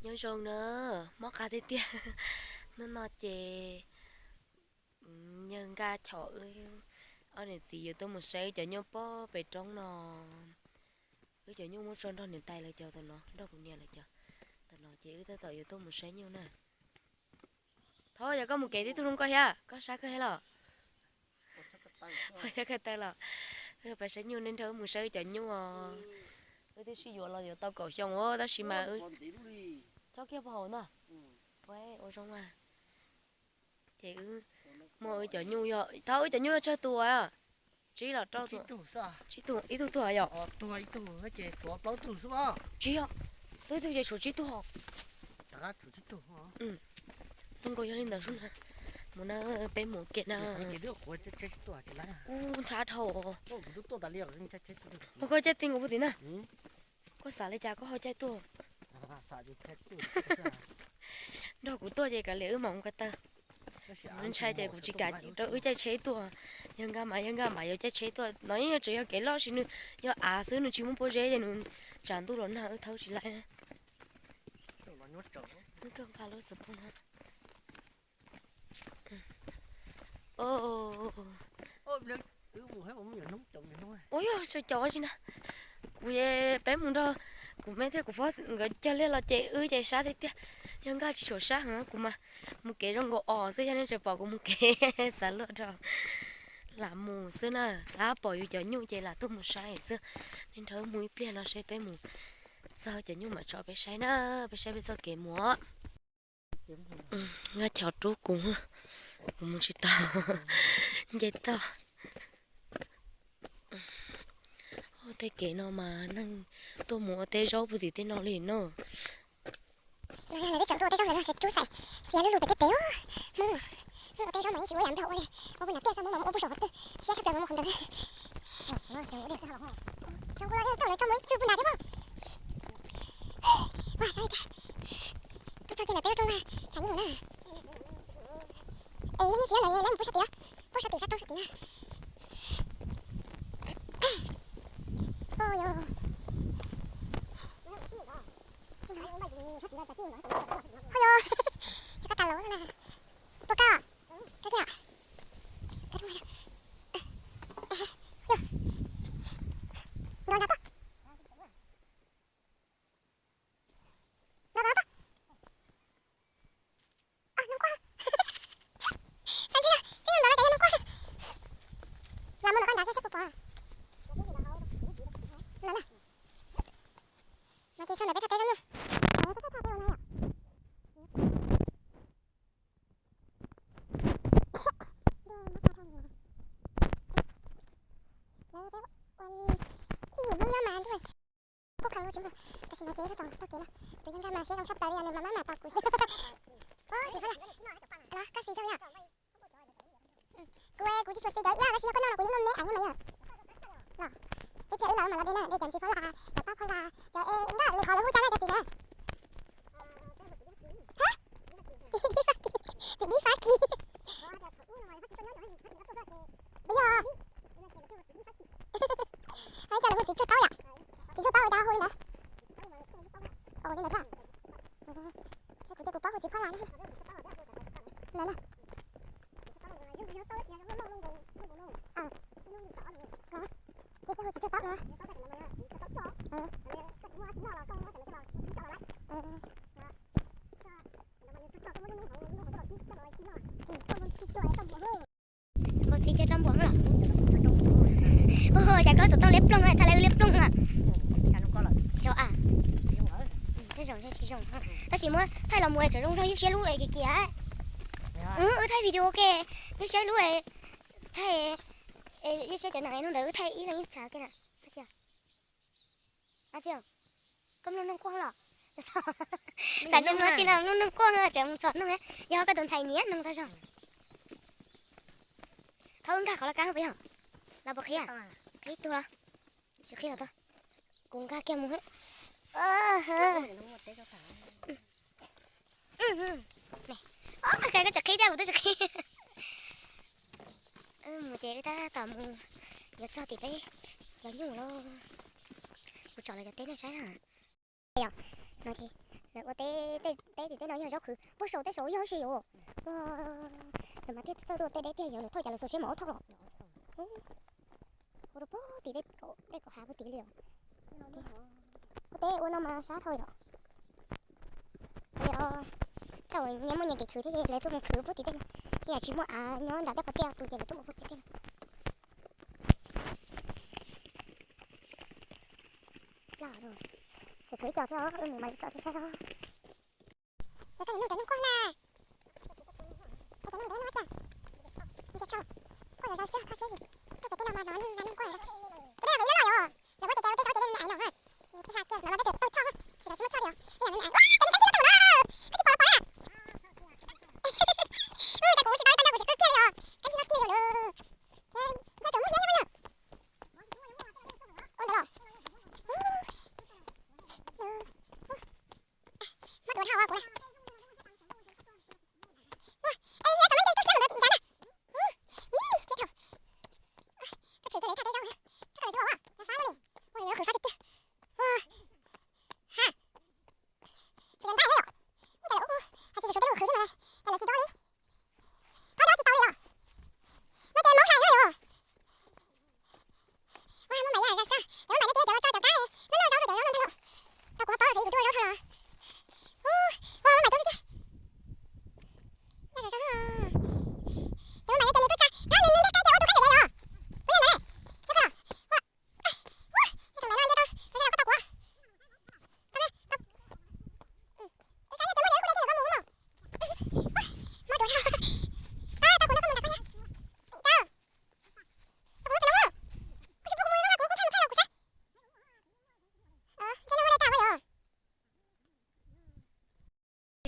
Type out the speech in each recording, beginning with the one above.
Nyob zoo na, mob qab tiag tiag. Hnub no ces yawg Nkaj chom wb ob niam txiv yuav tuaj mus saib wb cov nyuj pog pem roob no. Wb cov nyuj muab tso nrog niam tais lawv cov tom no, nrog kuv niam lawv cov tom no ces wb tab tom yuav tuaj mus saib nyuj na. Thov yog koj mus kev tib tug zoo koj thiab, koj sab koj thiab los. Yog koj taw los, wb pais saib nyuj, nej nrog wb mus saib wb cov nyuj. Wb twb sib yuav los yuav tau kaum xyoo os, tab sis mas chob kiag puag hauv na. Ua zoo mas. Ces wb muaj wb cov nyuj, yog thaum wb cov nyuj yog tsawg tus? Tsib los rau tus, ib tug tuag yom? Tsib, ib tug ces tshuav tsib tug. Zoo nkaus yog li ntawd xwb na. Mus na, peb mus kev na. Ub, ntxhab dhau. Ua koj caij ti nkaus puag tim na. Koj xav li cas koj ho caij tuaj? Nrog kuv tuaj ces kav liam wb mam mus ko taw. Ntshai ces kuv tsis kam rau wb caij tsheb tuaj. Yawg Nkaj mas, yawg Nkaj mas yuav caij tsheb tuaj no, yeej tseem yog kev loj sis nws yog av xwb, nws tsis muaj pob zeb ces nws tsam ntuj los nag wb thawb tsis laib. Ua yog tsaus caum tsis na. Kuv, peb mus nrog kuv me thiab kuv pog nkawd cog liaj los ces wb ces sab tiag tiag. Yawg Nkaj tsis tshua sab heev, kuv mas mus kev zoo nkaus os xwb, yog nej tseem pom kuv mus kev xav luag rau. Lam mus xwb na, xav pom yus cov nyuj ces lam tuaj mus saib xwb. Nej nrog wb mus ib pliag no seb peb mus txog cov nyuj mam tso peb saib na, peb saib peb txoj kev mus. Nkaj chov rub kuv, kuv mus tsis tau, nce toj. Tej kev no mas neeg tuaj mus ua teb zaub puag tim tej no li na. Lawv twb tseem tuaj ua teb zaub ntawm no ces rub xais xiav lub lug pem peb pem. Mus ua teb zaub mas yeej tsis muaj yam nplog ua li, ua puag nram tiaj xwb, mus mus ua puag saum qhov twg, siab tshaj plaws mus mus qhov ntawd. Xyov kuv los coj lawv tso mus ib tsug puag nrad thiab pob. Ua saib li cas, tuaj txog kiag ntawm peb lub rooj na, tshav nyooj na. Es yeej tsis yog lawv, lawv mus puag sab tid, puag sab tid sab roob sab tid na. Ho yog, koj tas lawm na. Puas koj, koj kiag, koj, yog, nrov nrov pob, nrov nrov pob. Nws quaj. Xav ntsia, tsis yog nrov los cas yog nws quaj. Los mus ntawm koj nrad thiab seb puas pom. Los na. No ces txog ntawm peb thaij peb zaub nyuj. Ib yim Hmoob nyob mas ntuj. Kuj khaws tsis muaj, tam sim no ces tau tau kev no, tus yawg Nkaj mas siab zoo tshaj plaws li, nws mam maj mam tos kuv. Koj xis koj yog, koj xis koj yog. Kuv, kuv tsis tshua xis cov iab tab sis yog koj noj los kuv yeej noj me as thiab mas yog. Los, ib pliag wb los mas los de na, de cov ntsis phab las, cov pab phab las, cov nkaj lwm qhov lawv hu cas na cov xis na. Hab, txiv dib fab kis. Puas yog? Hais coj lawv hu txiv tsuag taub yom? Txiv tsuag taub ua cas hu li ntawd? Ua li ntawd thiab. Kuv ces kuv paub hu txiv phab las na. Los na. Ces peb hu txiv tsuag taub no. Npau xis cog rau npuas los. Ua cas koj xov tooj liab ploog, thaij lawv liab ploog na. Xyov a, tej zaum tsis zoo, tab sis muab thaij los mus tseem zoo zoo, ywj siab lub kiag kiag. Wb thaij video ke, ywj siab lub, thaij, ywj siab cov neeg hnub ntawd wb thaij ib leeg ib tshav ke na. Koj mloog noog quaj los? Tam sim no tsis mloog noog quaj, tseem mus txhom noog, yog koj tus ntxhais nyiam noog tag zog. Thaum wb nkag qhov laj kab puas yog? Los puas qhib? Qhib tug los? Tsis qhib los tau. Kuv nkag kiag mus. Koj tsis qhib thiab kuv twb tsis qhib. Mus ces tab tom mus yuav txog tim peb cov nyuj lawm. Kuv tsom lawv cov teb nej saib na. No ces Lawv ua teb, teb tim tej no yog zaub qhwv, puag saum tej saud yog ib si yuav. Lawv mas thiaj txawj tuaj ua teb deb tiag, yog lawv thauj cas lawv xuas siab mus thauj los. Ua rau puag tim tej kaum hav puag tim li os. Ua teb ua no mas sab dhau yom. Yog thaum nyias muaj nyias kev khwv thiab lawv tuaj mus khwv puag tim tej no, yam tsis muaj av nyob nram tej qhov tiaj tus ces lawv tuaj mus puag tim tej no. Tshuav ib co thiab, wb mus mas tsom thiab saib os. Ces koj yuav nug cov nug kuaj na. Cov nug kuaj na, nug kuaj zog zog xwb, koj siab zim. Tuaj pem tej no mas hnov nug nug kuaj zog. Kuv tej no yog ib lub loj yom, lawv muab cov cov ua tej zov ces dej nais no. Ces peb hla kiag ntawd mas peb tseem tau choj, tsis tau tsis muaj choj li os. Ib yam nws nais, ua cas nws kab tsis pom los pom na. Kab tsis pom los pom na. Ua cas kuv tsis tau tau no kuv tsis kawg kiag li os. Kab tsis no kiag li os. Ntshe tseem muaj siab thiab yog. Ua ntawd los. Muab dua dhau kuv na. Es yog thaum no nce tuaj siab mus ncav na. Ib, thiab thaum koj tseem cia lawv thaj teb zaub, thaj koj lawv tsis ua, yog fab li, ua li lawv qhwv fab tiag tiag. Ua, ha, tsis yog nqaij na yom, ua cas lawv ua, has tsis tshua tej lub qhwv thiab mas, cas lawv tsis dob li. Thaum dob tsis tau li yom. No ces Hmoob hais yom. Ua, muab npais yam zaj xwb, cov muab npais no ces cov los tso cov kab, noj noj zaub rau cov zaub no ntag lauj. Tau kuv ho paub los vim kuv twb ua zaub dhau los. Ua, muab npais rau li tiag. Yam zaj, cov muab npais no ces nws tuaj tsa kab, nws nws ntiag qe ces ua tus kab ntiag le yom. Puas yog ntawd ne? Cov kab los. Ua, ua, yog tus npais no ntiag tau, tus npais no koj tau kuv. Tau na, tau. Saib yog tias muaj li wb kuj ntiag tiag nws koj mus ua mog. Muab dua dhau. Tau, tau kuv no koj mus nram koj na. Tau. Tau kuv no pem no. Kuv tsis pom kuv mus no kuv kuj ntshai mus thaij los kuv saib. Ntshe no muaj dej tag ua yom.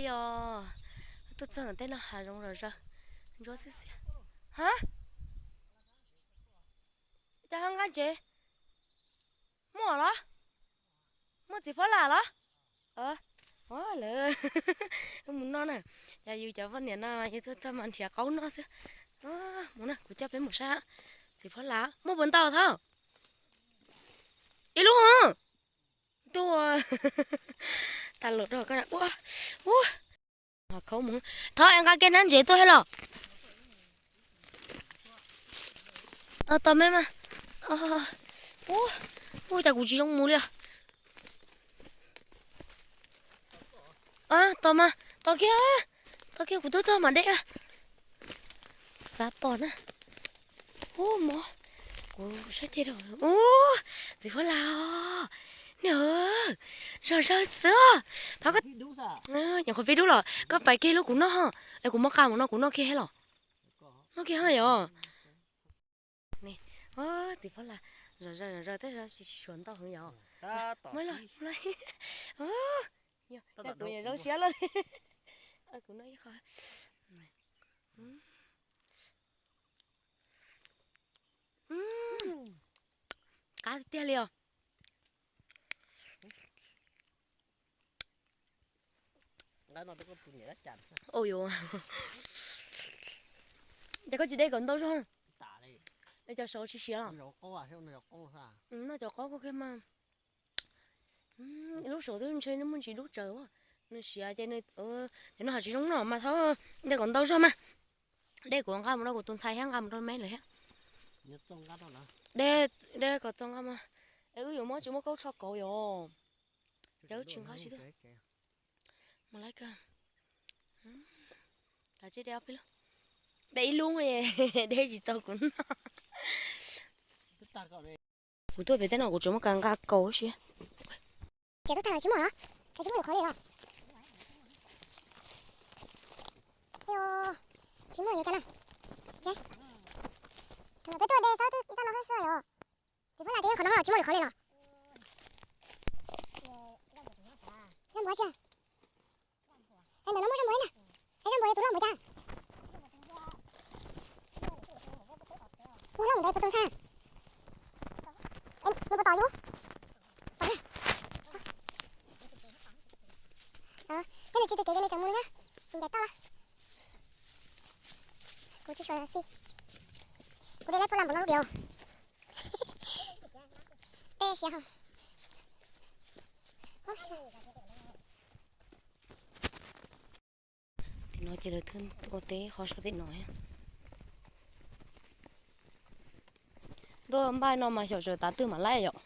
Yog tuaj txog ntawm tej no hav zoov zom zaws, ntsuab xiab xiab. Ha? Cas ho nqa tsev? Muaj los? Muaj txiv phob las los? Lawv mus noj na. Yog yus cov poj niam no yus tuaj txog mas nrhiav qaub noj xwb. Mus na, kuv coj peb mus saib txiv phob las muaj puas ntau thab. Ib lub hos. Tuaj. Tas lus rau koj ua. Ua. Thov es nqa kiag hnab ntsev tuaj thiab los. Tos me mas. Ua, ua cas kuv tsis zoo mus li os. Tos mas, tos kiag, tos kiag kuv tuaj txog mas deb. Xav pom na. Ub, mob. Kuv saib tiag rau. Ub, txiv phuab las. Niam, zog zawg xwb. Thov koj, nyuam qhuav pib dub los koj pais kiag lub kuv noj ho. Es kuv muab qa mus no kuv noj kiag los. Noj kiag ho yom. Txiv phuab las, zog zawg zog zawg tej zog tsis suav ntau heev yom. Muab los, muab los. Kuv zoo siab loj li. Kuv noj ib qho. Qab tiag li os. Ua yuav, ces koj tsis de kom ntau zog. Cov saud tsis siav los? Noj cov qaub koj kiag mas. Lub saud twb ntshe nws muaj ntsis dub tsaws, nws siav ces nws, cov no ho tsis zoo noj mas thaub de kom ntau zog mas. De kuv nqa mus rau kuv tus ntxhais thiab nqa mus rau me lawm thiab. De, de kom txaus nqa mas. Es wb yuav muab tsis muaj kaub tsho kauv yom. Ces wb tsis nqa tsis tuaj. Mus lawm kawg. Kav tsij de ob peb lub. De ib lub, de tsis tau kuv noj. Kuv tuaj pem tej no kuv tsuas muaj kas nqa kaus siab. Ces tuaj tag los tsis muaj los? Ces tsis muaj lus qhov li los? Tsis muaj yuav cas na. Peb tuaj de xwb twb ib sab no xwb yom. Ces peb lam tias yeej qhov no los tsis muaj lus qhov li los? Zaj npua tsis? Es ntawm no muaj zaj npua ib na. Es zaj npua yog tus loj npaum cas? Ua loj npaum ntawd puas tau sab? Nws puas tom yus? Tom na. Nyob nws tsis tau kev ces nws tseem mus li thiab. Ncaim toj los. Kuv tsis suav xij. Kuv de lab pab lam npaum no lub diav. Tej siav hos. Ces lawv twb ua teb qhov sab tim no. Ntuj, npaj no mas xyom sawv tav twg mam laij yom.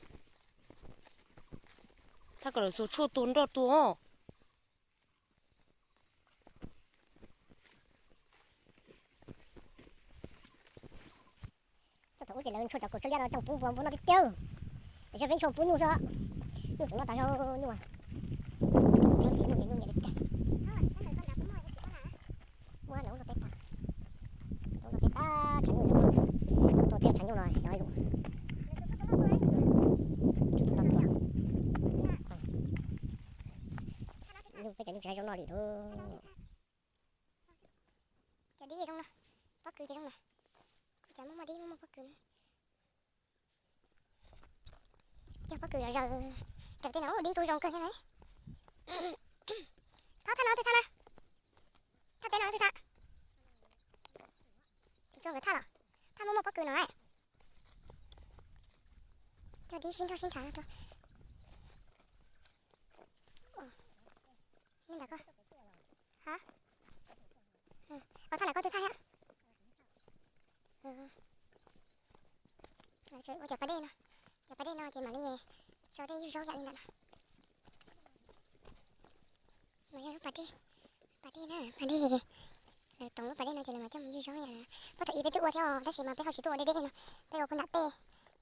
Thaj kom lawv xuas tshuaj tua nroj tua os. Thaum ub ces lawv ntshua cov kaus tshuaj liab no coj pub npua, npua noj tiag tiag. Tam sim peb ntshua pub nyuj xwb. Nyuj tseem noj tas zog nyuj. Nyuj ces nyuj nyiam li tiag. Muab lawv ua teb tas, ua teb tas tshav nyuj, tua thiab tshav nyuj no xyov ib lus. Nyuj peb cov nyuj tsis zoo noj li lawm. Cov dib zoo no, pob kws ces zoo no. Kuv cas muaj muaj dib muaj muaj pob kws na. Cog pob kws zom zaws raws tej no, dib kuj zoo kawg thiab na. Thov thaj no twg thaj na? Thaj teb no twg thaj? Tsis tshua nkawd thaj los? Thaj muaj muaj pob kws no lawm. Cog dib sib nrog sib nrham no rau. Ua, thaj lawm koj twg thaj thiab? Ua cov pas dej no, cov pas dej no ces mam li tso dej ywg zaub yam li ntawm no. Mas yog lub pas dej, pas dej na, pas dej, lawv toom lub pas dej no ces lawv mam coj mus ywg zaub yam. Puag thaum ub peb twb ua thiab os, tab sis mas peb ho tsis tuaj ua deb deb no, peb ua puag nram tej,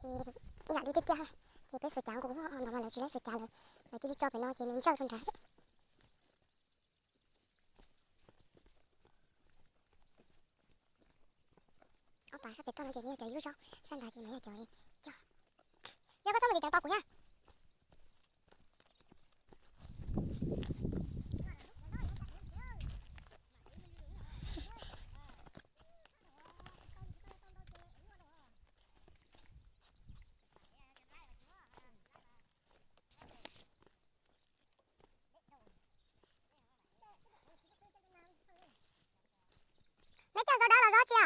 ib yam li tiaj tiaj na. Ces peb xaws cav nqus no mas lawv tsis laib xaws cav, lawv lawv cia li tso pem no ces nws ntsawj rau nrad. Ob pas sab pem toj no ces yog cov yub zaub, sab nrad ces mas yog cov cog. Yog koj txhob mus tim ceev tos kuv thiab. Neb cog zaub dawb los zaub tsi?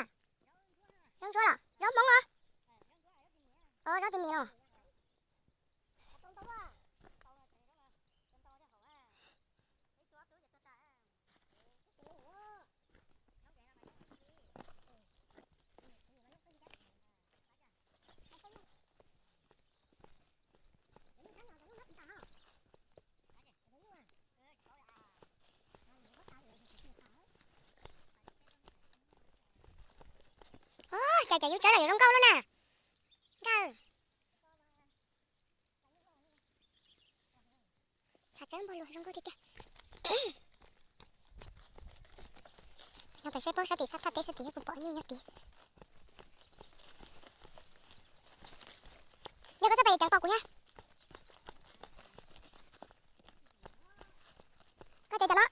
Zaub ntsuab los zaub Hmoob los? Zaub ti mis los. Cas cov yub tsawb los yuav zoo nkauj lub na. Nkauj. Hav tsawb npog luag zoo nkauj tiag tiag. No pem saib paub sab tim sab thaj teb sab tim thiab kuv pom nyuj nyob tid. Yog koj txhob pais ceev tos kuv thiab. Koj ces cov no.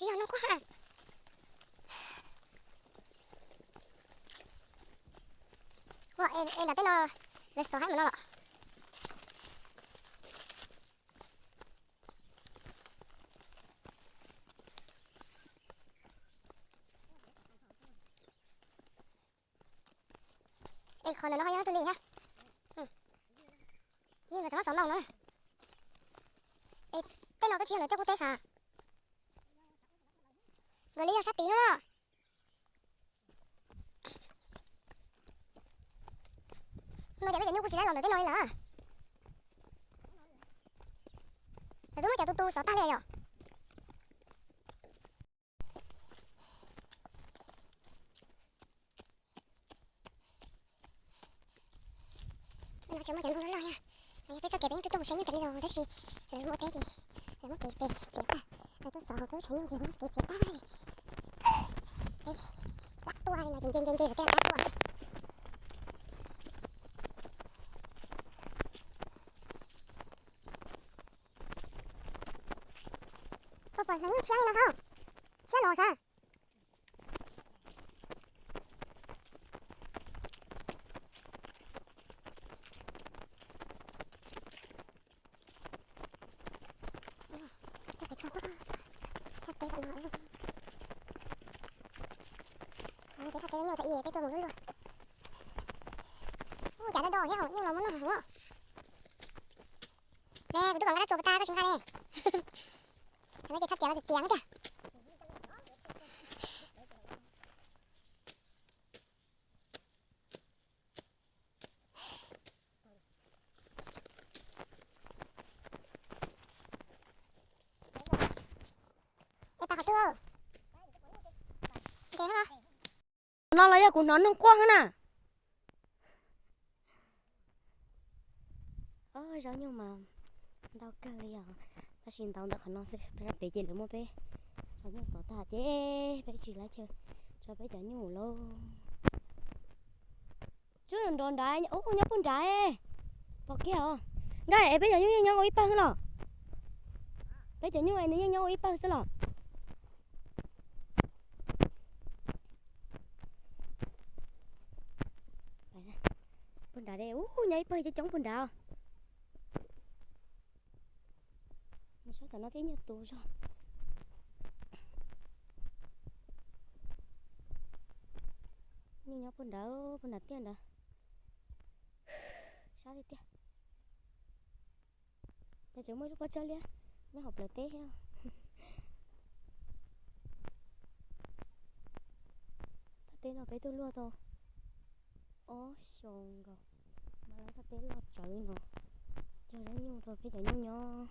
Tsis yog noob quab ha. Ua, es nram tej no lawv xov haib mus no los? Es qhov ntawm no ho yog leej twg li thiab? Yeej nkawd txav mab xov ntoo no. Es tej no twb tsis yog lawv tej qub teb sav. Nkawd li yog sab tid thiab mas. No ces peb cov nyuj kuj tsis laib los ntawm tej no li lawm. Lawv twb muab cov tu tu xov tag li yom. No tseem muaj cov ntoo loj loj thiab. Yog peb txoj kev peb yeej tuaj tuaj mus saib nyuj tas li los tab sis lawv ua teb ces lawv muab kev txiav tag. Lawv tuaj xov hauv twb saib nyuj ces muab kev txiav tag li. Lam tuaj li no ces nce nce nce lawv tej rov qab tuaj. Puas pom hnov nyuj tshiab li no hauv? Tshiab los sav. Tuaj mus lub luaj. Ub, cas do do thiab, nyuj los muaj noj heev os. Ne, kuv twb kom nkaj dab txuas puas tag koj tsis nqa ne. Thaum no ces tshaj tias los tias tias tiag. Es pas qhov twg? Ntev no. No los yog kuv hnov noog quaj na. Zaub nyuj mas ntau kawg li os, tab sis ntau ntawm qhov no xwb, peb sab pem ces lawv muab peb cov nyuj xov tag ces peb tsis laib chaw tso peb cov nyuj lauj. Tsub nrov nrad, ub, nyob puag nrad. Pom kiag os. Nkaj, es peb cov nyuj yeej nyob ua ib pawg los? Peb cov nyuj es nws yeej nyob ua ib pawg xwb los? Puag nrad, ub, nyob ib pawg coob coob puag nrad. Mus saib tom no twb nyuag tus zog. Nyuj nyob puag nrad, puag nrad tiaj nrad. Sab tiag tiag. Ces tseem muaj ib lub pob tsag liab nyob hauv plawv teb thiab. Thaj teb no peb tuaj luaj tau ob xyoos nkaus, mas lawv thaj teb loj tsawv no, cog zaub nyuj rau peb cov nyuj nyob.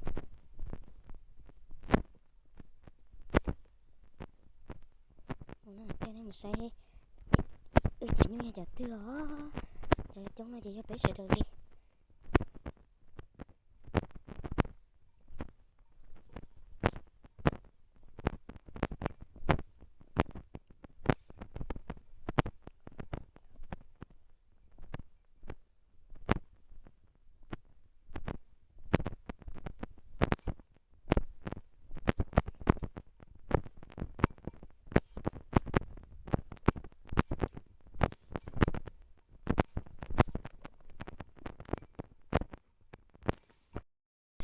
Mus no, coj nej mus saib wb cov nyuj yog cov twg os. Cov coob no ces yog peb sawv daws li.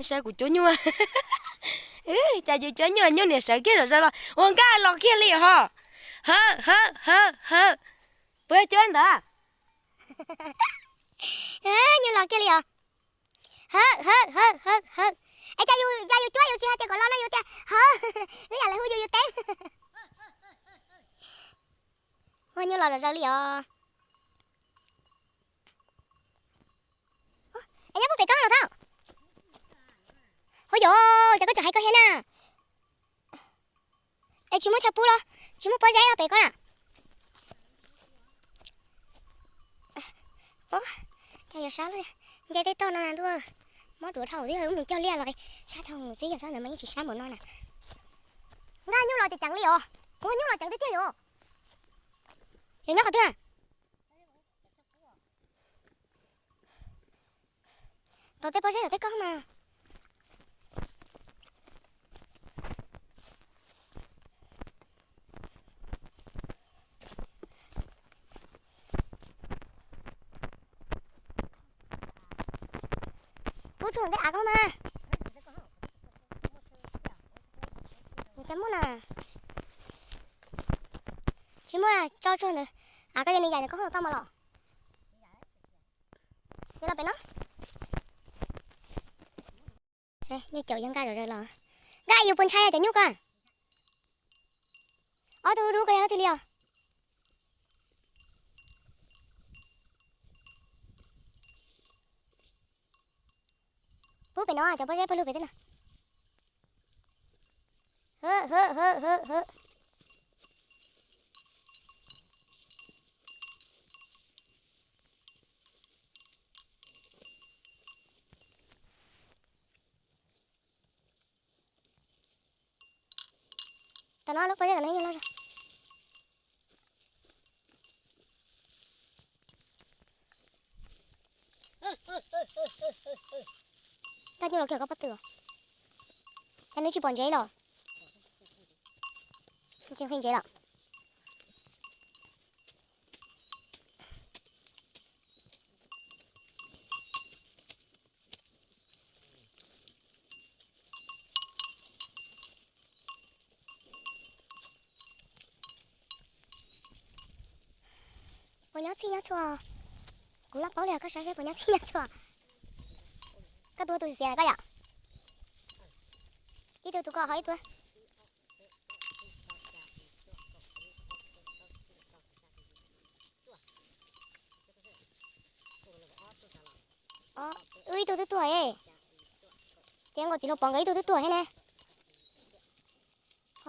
Saib kuv cuab nyuj. Cas yus cuab nyuj, nyuj niam sawv kiag zom zaws los ua nkaj los kiag li ho. Hawm, hawm, hawm, hawm. Puas yog cuab ntawd? Nyuj los kiag li os. Hawm, hawm, hawm, hawm, hawm. Es cas yus, cas yus cuab yus tsis hais tias kom los no yus tias hawm. Ib yam lawv hu yus yus teb. Ua nyuj los zom zaws li os. Es nyob puag pem koj los tau. Ua yog, cas koj tseem hais koj thiab na. Es tsis muaj chaw pub los, tsis muaj pob zeb los pem koj na. Cas yuav sab lawm, nce tej toj no na ntuj, mob duav dhau thiab, wb mus cog liaj los sab dhau xwb, yog txhob ntawd mas yeej tsis sab npaum no na. Nkaj nyuj los ceev ceev li os, ua nyuj los ceev tiag tiag yom. Yog nyob qhov twg? Tau tej pob zeb tau tej koj mas. Kuv tshuav tej av koj mas. Cas muaj na? Tsis muaj, tso tsuag ntawd. Av koj yog nws yaim ntawd koj ho los tau mas los. Los pem no. Nyuj caum yog Nkaj zom zaws los. Nkaj, yus puas ntshai cov nyuj ko? Ob tug dub ko yog leej twg li os? Pub pem no, cov pob zeb pawg lug pem tej no. Tam no lub pob zeb tam no yeej loj zog. Koj nyuj los kiag koj pob tw. Cas nws tsis pom ntsev los? Tsis nqhis ntsev los? Puas nyob txhij nyob txhua? Kuv loj paub li, koj saib saib puas nyob txhij nyob txhua. Koj tus xiav koj yom? Ib tug tus koj ho ib tug. Wb ib tug twb tuag e. Ces nkaus txiv hluas pov nkawd ib tug twb tuag thiab ne.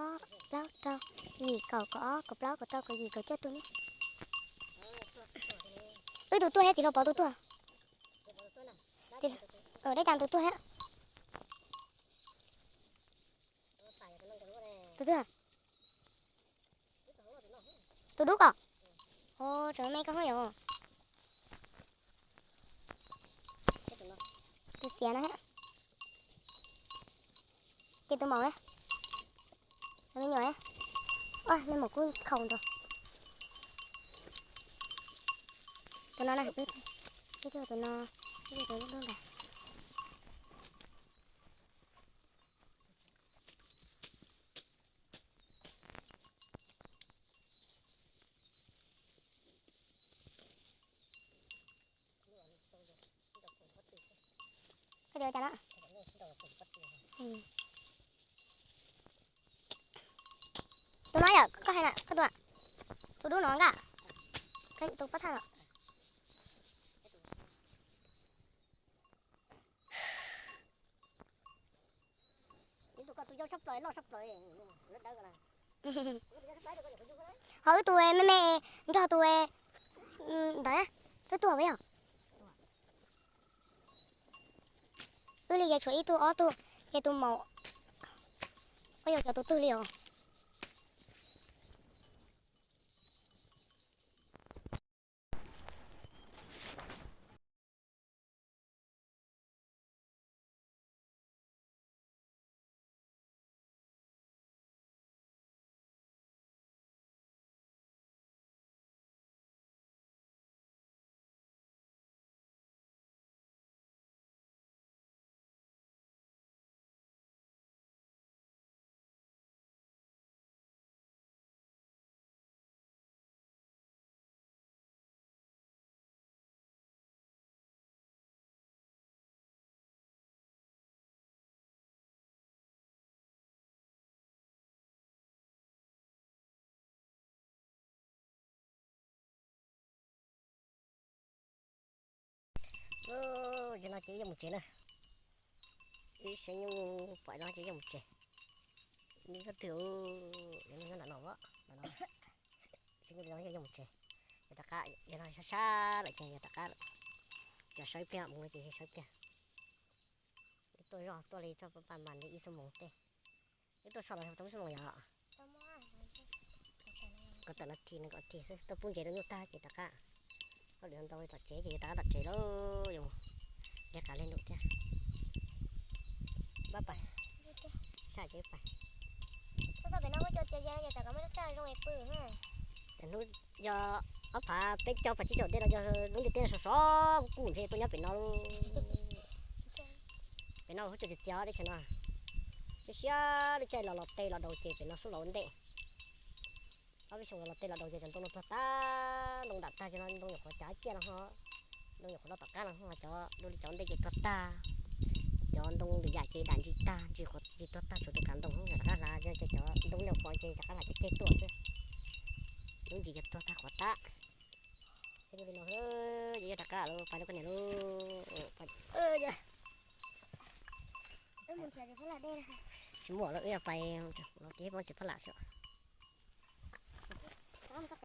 Ob, plaub, rau, yim, kaum, kaum ob, kaum plaub, kaum rau, kaum yim, kaum cuaj tug ne. Wb tus tuag thiab txiv hluas pov tus tuag. Dab cas tus tuag thiab. Tus twg? Tus dub ko. Tsam me koj hub yom. Tus xiav no. Ces tus maum, me nyuam, me maum kuj khaus nrog. Tus no na, tus no, tus no. Koj tias ua cas no? Tus no yom, koj hais na, koj tus na. Tus dub no nka. Tus pob thaj no. Ho wb tus me me nrog tus ntawd twb tuag peb yog. Wb li ces tshuav ib tug ob tug, ces tus maum, ua yog cov tus twg li os. Ces no ces yuav mus tsev na. Ib sab nyuj pom no ces yuav mus tsev. Nyob twg, nyob ntawm no, ntawm no. Sab nyuj no yuav mus tsev. Yuav rov qab, yog no sab sab lawm ces yuav rov qab lawm. Cov sawv ib pliag mus no ces sawv ib pliag. Tuaj zog tuaj li txog paj mas li ib xuab moos tej. Wb tuaj so los tau ib xuab moos yom. Kom tawm no tig no kom tig xwb, tuaj pub ntses rau nyuj tag ces rov qab. Hauj lwm ntau tom tsev ces yuav rov qab tom tsev lauj, yuav mus nrhiav qav li ntawd thiab. Pab pais, tshaj ces pais. Hnub yog ob phav peb caug phav tsib caug ntej no yog lub ntiaj teb no sov sov kuj ntshe tuaj nyob pem no lauj. Pem no huab cua txias txias teb chaws no. Siab siab lub caij los los tes los daus ces pem no sub los ua ntej. Ob peb xyoo los los tes los daus ces cov ntoo no tuag tag, ntoo dam tag ces no ntoo nyuam qhuav cav ciaj no ho, ntoo nyuam qhuav los tom qab no ho, cov dua li cov ntej ces tuag tag, cov ntoo lwm yam ces dam ntsis tag, ntsis qhuav ntsis tuag tag, tshuav tus kav ntoo rov qab hlav, cov ntoo nyuam qhuav ces rov qab hlav cov ceg tuaj xwb. Lub ntsis ces tuag tag qhuav tag. Ces li no, ces yog rov qab lawm, pais lawm koj niam lauj. Tsis muaj lawm, wb yog pais no ces muab tsis phab lam xwb.